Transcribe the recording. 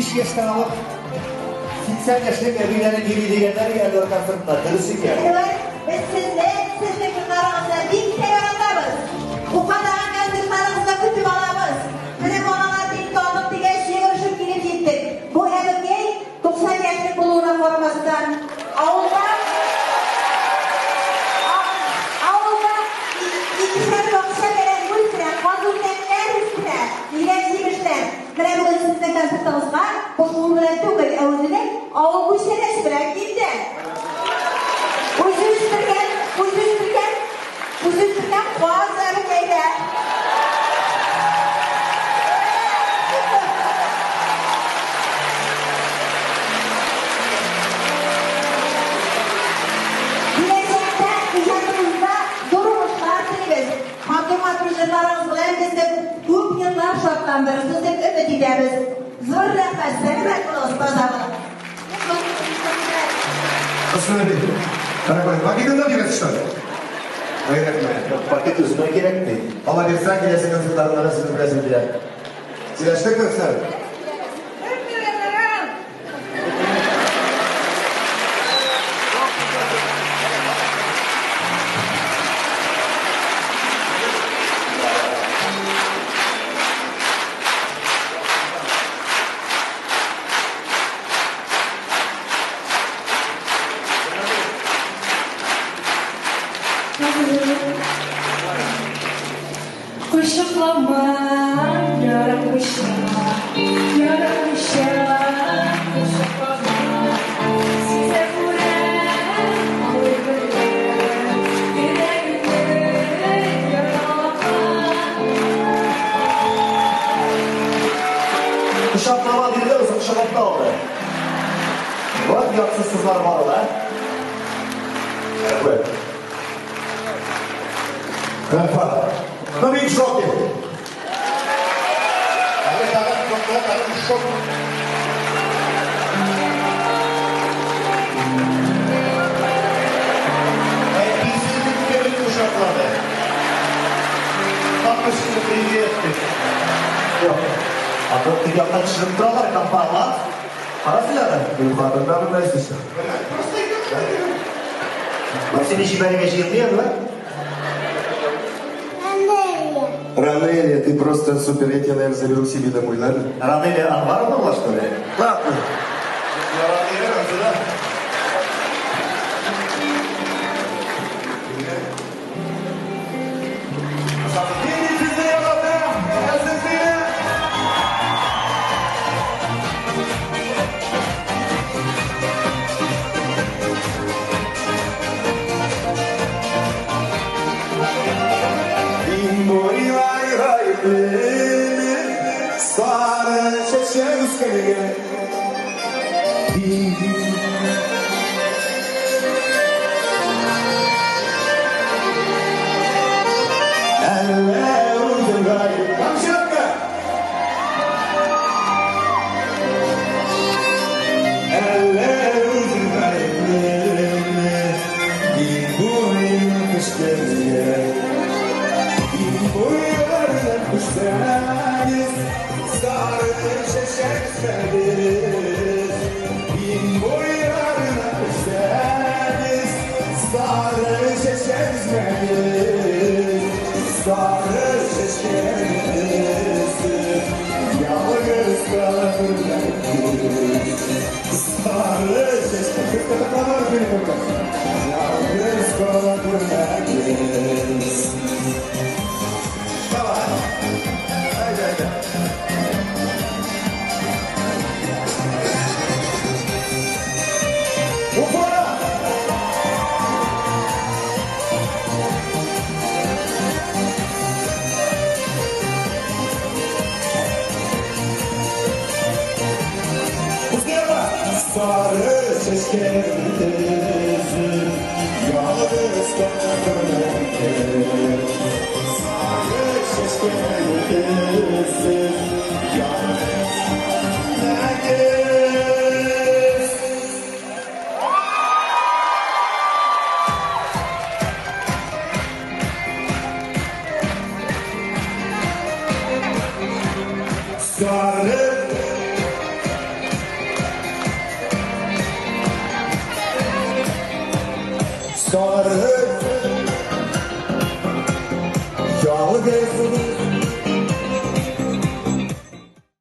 5 яшьтән алып 80 яшьлек әбиләре йөри дигәннәр Әнвәр концертында. Дөрес икән. Әнвәр, без сезне, сезнең җырларыгызны бик тә яратабыз. Уфадагы концертларыгызны көтеп алабыз. Менә балалар дип танык дигәч, йөгерешеп килеп җиттек. Бу әбекәй 90 яшьлек булуына карамастан, авылда авылда икешәр бакча бәрәңге үстерә, каз-үрдәкләр үстерә, җиләк-җимешләр. Менә бүген сезнең концертыгызга буш кул белән түгел, ә үзенең авыл күчтәнәче белән килде. Үзе үстергән, үзе үстергән, үзе үстергән каз әбекәйдә. Киләчәктә иҗатыгызда зур уңышлар телибез. Матур-матур җырларыгыз белән безне күп еллар шатландырырсыз дип өмет итәбез. Зур рәхмәт, сәламәт булыгыз, таза булыгыз. Останови. Рәхмәт. Пакетын да бирәсез, что ли? Ай, рәхмәт. Пакет үземә кирәкми. Алла бирсә, киләсе концертларында да сезне күрәсем килә. Сөйләштекме, Рөстәм? Кочаклама, яратмыйча, яратмыйча, кочаклама. Сизә күрәм, аңлый беләм, йөрәгемне яралама. Кочаклама диде, үзе кочаклап та алды. Вот оятсыз кызлар бар ул, ә? Рәхмәт. Рәфат. Ну, мин в шоке. Әле тагын шокта, тагын шок. Әтисенең кебек кочаклады. Папочка, привет, дип. Юк. А то теге яктан төшереп торалар, компромат. Кара син аны. Гөлхатында белмәйсез. Сине җибәрергә җыенмый әле, Ранелия, ты просто супер. Я тебя, наверное, заберу к себе домой, ладно? Ранелия Анваровна была, что ли? Ладно. Ранелия, да. Сезне яратам, сезне. Сары чәчәк үскәнгә. Әллә үзем гаеп. Камчатка! Әллә үзем гаеплеме? Мин буем көчләргә. Мин буйларына күчсәгез, сары чәчәк үсмәгез. Мин буйларына күчсәгез, сары чәчәк үсмәгез. Сары чәчәк үсеп, ялгыз кала күрмәгез. Сары чәчәк. Ялгыз кала күрмәгез. Давай. Haydi haydi. Уфа! Узгaba! Сары чәчкә өзеп, ялгыз кала күрмәгез. Сары чәчкә өзеп, ялгыз күрмәгез. Сары Сары, ялгыз.